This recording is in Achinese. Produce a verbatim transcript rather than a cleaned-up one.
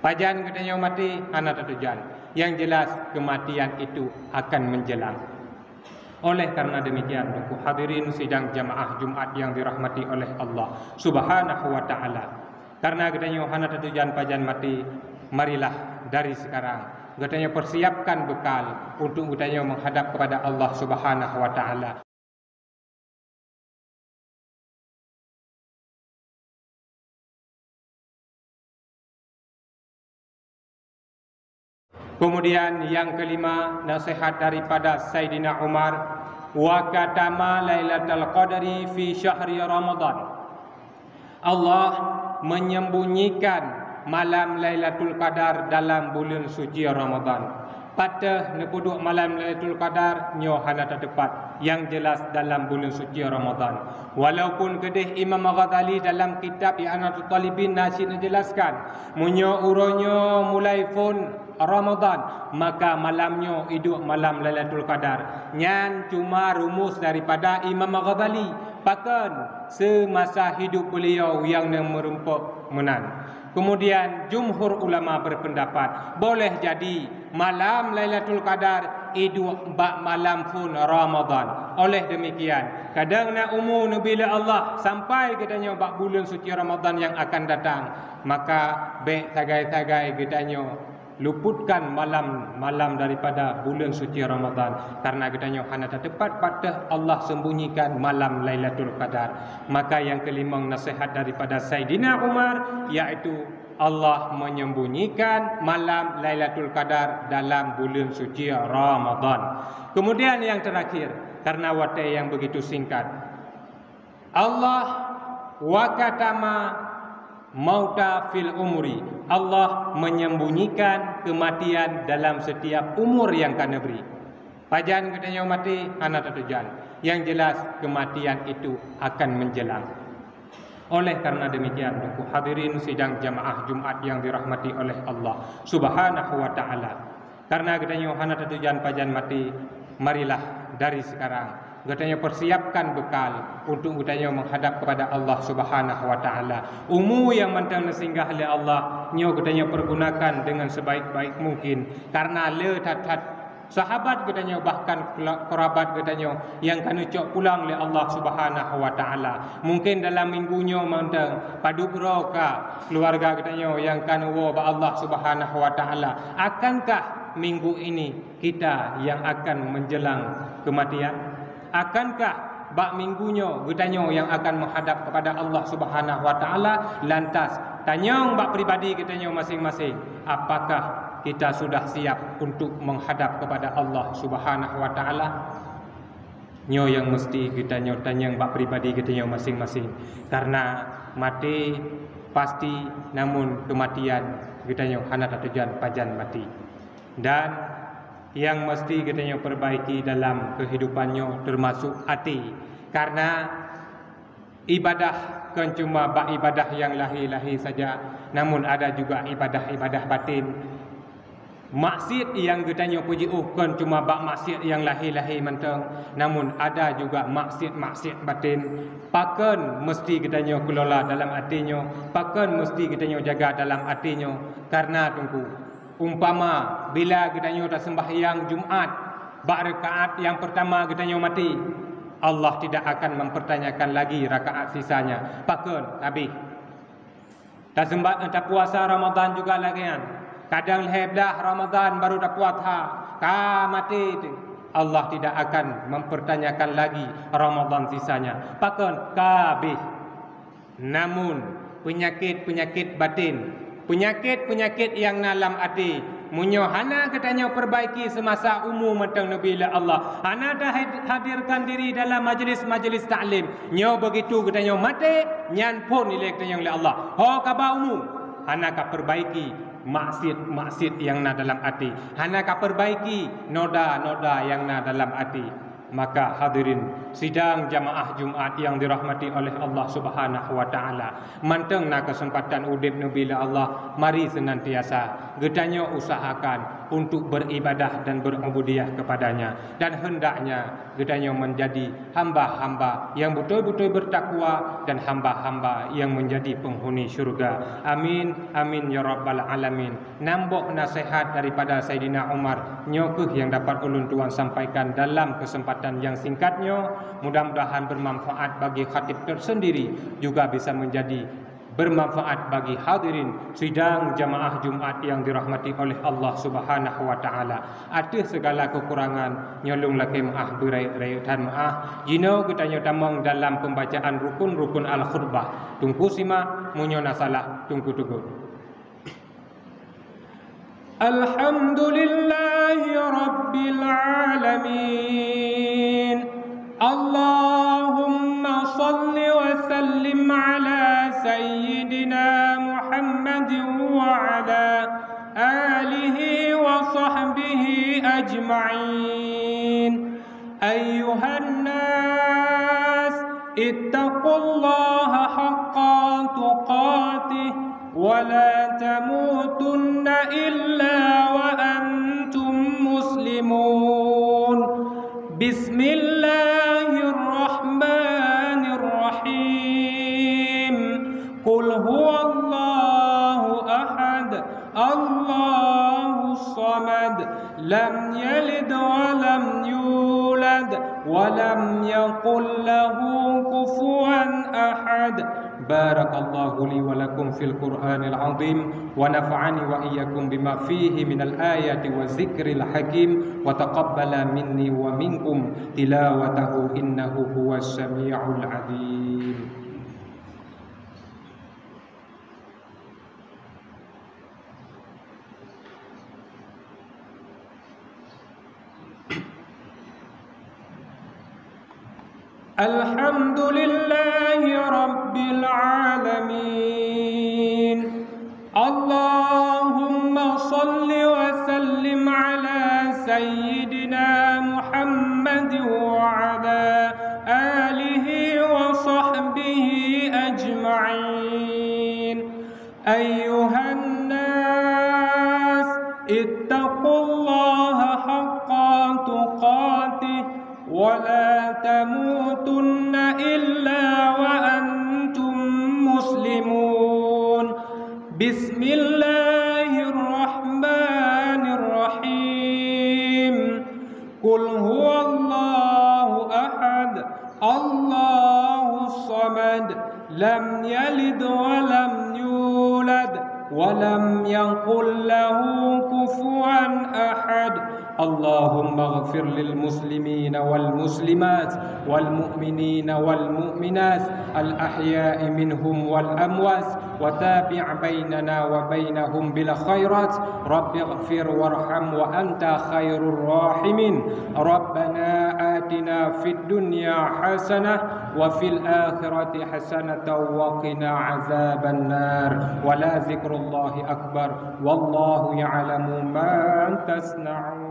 Pajan geutanyoe maté hana tatujan. Yang jelas, kematian itu akan menjelang. Oleh karena demikian, Teungku hadirin sidang jamaah Jumat yang dirahmati oleh Allah Subhanahu wa Ta'ala, karena geutanyoe hana tatujan pajan maté, marilah dari sekarang geutanyoe persiapkan bekal untuk geutanyoe menghadap kepada Allah Subhanahu wa Ta'ala. Kemudian yang kelima, nasihat daripada Saidina Umar, "Wa katama Lailatul Qadri fi syahri Ramadan." Allah menyembunyikan malam Lailatul Qadar dalam buleuen suci Ramadan. Pat teuh neupeuduek malam Lailatul Qadar, nyoe hana tateupat, nyang jelas dalam buleuen suci Ramadan. Walaupun keudeh Imam Ghazali dalam kitab I'anatut Talibin na cit neujelaskan, meunyoe uroe nyoe mulai phon Ramadan, maka malam nyoe iduek malam Lailatul Qadar. Nyan cuma rumus daripada Imam Ghazali. Pakon? Seumasa hidup beliau nyang na meurumpok meunan. Kemudian, jumhur ulama berpendapat, boleh jadi malam Lailatul Qadar iduek bak malam phon Ramadan. Oleh demikian, kadang na umu neubi lé Allah sampai geutanyoe bak buleuen suci Ramadan nyang akan datang, maka bék sagai-sagai geutanyoe luputkan malam-malam daripada buleuen suci Ramadan, karena geutanyoe hana tateupat pat teuh Allah sembunyikan malam Lailatul Qadar. Maka yang kelimong nasihat daripada Saidina Umar, yaitu Allah menyembunyikan malam Lailatul Qadar dalam buleuen suci Ramadan. Kemudian yang terakhir, karena watée yang begitu singkat, Allah wa katama mauta fil umri. Allah menyembunyikan kematian dalam setiap umur yang ka neubri. Pajan geutanyoe maté hana tatujan. Yang jelas, kematian itu akan menjelang. Oleh karena demikian, Teungku hadirin sidang jamaah Jumat yang dirahmati oleh Allah Subhanahu wa Ta'ala, karena geutanyoe hana tatujan pajan maté, marilah dari sekarang geutanyoe persiapkan bekal untuk geutanyoe menghadap kepada Allah Subhanahu wa Ta'ala. Umu nyang mantong neusinggah lé Allah, nyoe geutanyoe pergunakan dengan sebaik-baik mungkin, karena le that-that sahabat geutanyoe, bahkan kela-, kerabat geutanyoe nyang ka neucok pulang lé Allah Subhanahu wa Ta'ala. Mungkin dalam minggu nyoe mantong padub droe ka keluarga geutanyoe nyang ka neuwoe bak Allah Subhanahu wa Ta'ala. Akankah minggu ini kita yang akan menjelang kematian? Akankah bak minggu nyoe geutanyoe nyang akan menghadap kepada Allah Subhanahu wa Ta'ala? Lantas, tanyong bak pribadi geutanyoe masing-masing, apakah kita sudah siap untuk menghadap kepada Allah Subhanahu wa Ta'ala? Nyoe nyang meusti geutanyoe tanyong bak pribadi geutanyoe masing-masing, karena maté pasti, namun kematian geutanyoe hana tatujan pajan maté. Dan nyang meusti geutanyoe perbaiki dalam keuhidupan nyoe teumasok até, karena ibadah kon cuma bak ibadah nyang lahé-lahé saja, namun ada juga ibadah-ibadah batin. Maksiat nyang geutanyoe peujiôh kon cuma bak maksiat nyang lahé-lahé mantong, namun ada juga maksiat-maksiat batin. Pakon meusti geutanyoe keulola dalam até nyoe? Pakon meusti geutanyoe jaga dalam até nyoe? Karena, Teungku, umpama bila geutanyoe taseumbahyang Jumat bak rakaat nyang peurtama geutanyoe maté, Allah tidak akan mempertanyakan lagi rakaat sisanya. Pakon? Habéh. Taseumba-, tapuasa Ramadan juga lagée nyan. Kadang lhée blaih Ramadan baru tapuasa, ka maté teuh. Allah tidak akan mempertanyakan lagi Ramadan sisanya. Pakon? Ka habéh. Namun, peunyakét-peunyakét batin, peunyakét-peunyakét nyang na lam até, meunyoe hana geutanyoe peurbaiki seumasa umu mantong neubi lé Allah, hana tahad-, hadirkan diri dalam majeulis-majeulis taklim, nyoe beugitu geutanyoe maté, nyan phon ilée geutanyoe lé Allah. Ho ka ba umu, hana ka peurbaiki maksiat-maksiat nyang na dalam até, hana ka peurbaiki noda-noda nyang na dalam até. Maka hadirin sidang jamaah Jumat nyang dirahmati oleh Allah Subhanahu wa Ta'ala, mantong na keuseumpatan udeb neubi lé Allah, mari seunantiasa Geutanyoe usahakan untuk beribadah dan berubudiyah kepada-Nya, dan hendaknya geutanyoe menjadi hamba-hamba yang betul-betul bertakwa dan hamba-hamba yang menjadi penghuni syurga. Amin, amin ya rabbal alamin. Nam boh nasihat daripada Saidina Umar, nyoe kheueh nyang dapat ulôn tuan sampaikan dalam kesempatan yang singkat nyoe. Mudah-mudahan bermanfaat bagi khatib tersendiri, juga bisa menjadi bermanfaat bagi hadirin sidang jamaah Jumat yang dirahmati oleh Allah Subhanahu wa Taala. Ateueh segala kekurangan, nyoe lôn lakée meuáh, beurayeuk-rayeuk that meuáh. Jinoe geutanyoe tamong dalam pembacaan rukun-rukun al-khutbah. Teungku simak, meunyoe na salah, Teungku tegur. Alhamdulillahi Rabbil Alamin. Allahumma salli wa sallim ala Sayyidina Muhammadin wa ala alihi wa sahbihi ajma'in. أيها الناس، اتقوا الله حق تقاته ولا تموتن إلا وأنتم مسلمون. بسم الله الرحمن الرحيم. قل هو الله أحد، الله الصمد، لم يلد ولم يولد، ولم يكن له كفوا أحد. بارك الله لي ولكم في القرآن العظيم، ونفعني وإياكم بما فيه من الآيات والذكر الحكيم، وتقبل مني ومنكم تلاوته إنه هو السميع العليم. الحمد لله رب العالمين. اللهم صل وسلم على سيدنا محمد وعلى آله وصحبه أجمعين. أيها الناس، اتقوا الله حق تقاته ولا تموتن إلا وأنتم مسلمون. بسم الله الرحمن الرحيم. قل هو الله أحد، الله الصمد، لم يلد ولم يولد، ولم يكن له كفوا أحد. اللهم اغفر للمسلمين والمسلمات والمؤمنين والمؤمنات الأحياء منهم والأموات، وتابع بيننا وبينهم بالخيرات. رب اغفر وارحم وأنت خير الراحمين. ربنا آتنا في الدنيا حسنة وفي الآخرة حسنة وقنا عذاب النار. ولذكر الله أكبر. والله يعلم ما تصنعون.